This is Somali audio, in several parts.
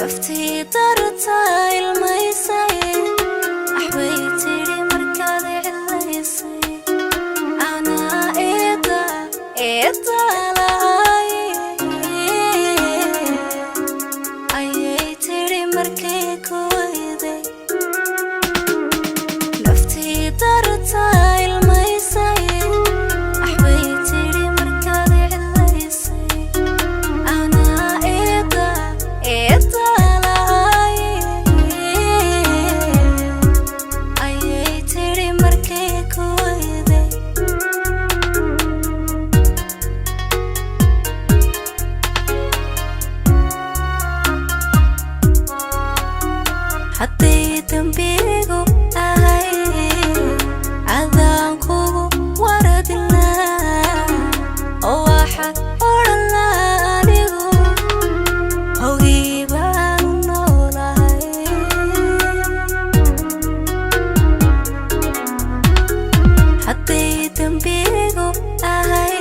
Naftii dartaa ilmaysay, axbay tidhi markaad cidlaysay. Anaa eeda eeda lahay, ayay tidhi markay ku weyday. Naftii dartaa ilmaysay, axbay tidhi markaad cidlaysay. Anaa eeda eeda lahay, ayay tidhi markay ku weyday. Hadday dembigu ahay, adaan kugu waradilaa oo waxaad odhan lahaa anigu howgii baanu noolahay. Hadday dembigu ahay,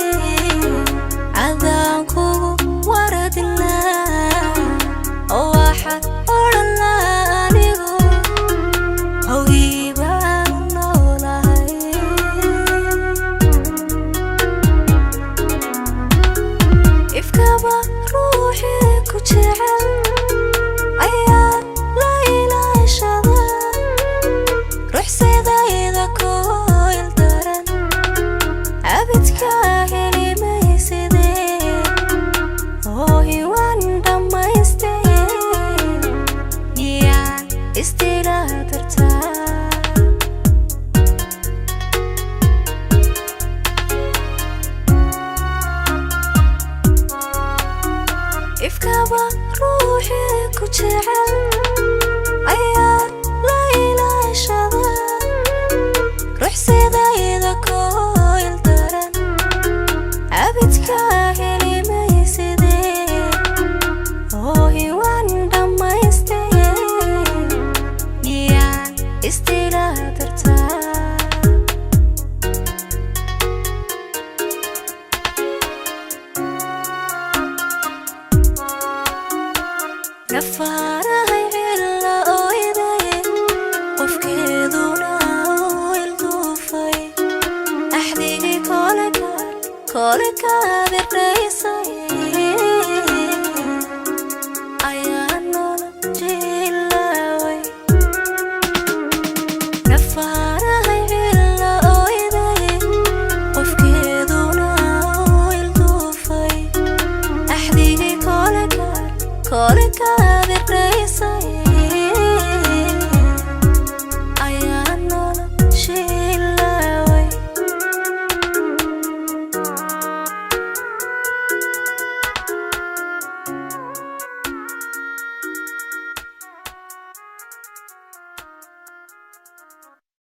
adaan kugu waradilaa oo waxaad odhan lahaa anigu howgii baanu noolahay. Ifkaba ruuxii ku jecel ayaa la ilaashada, ruux sidayda ku ildaran abidka heli maysidee, oo hiwaan dhammaystee miyaan istilaa dartaa. Ifkaba ruuxii ku jecel ayaa la ilaashada, ruux sidayda ku ildaran abidka heli maysidee, oo hiwaan dhammaystee miyaan istilaa dartaa. Nafaarahay cilla oyday, qofkeeduna uu ilduufay. Axdigii kole kaad irdhaysay.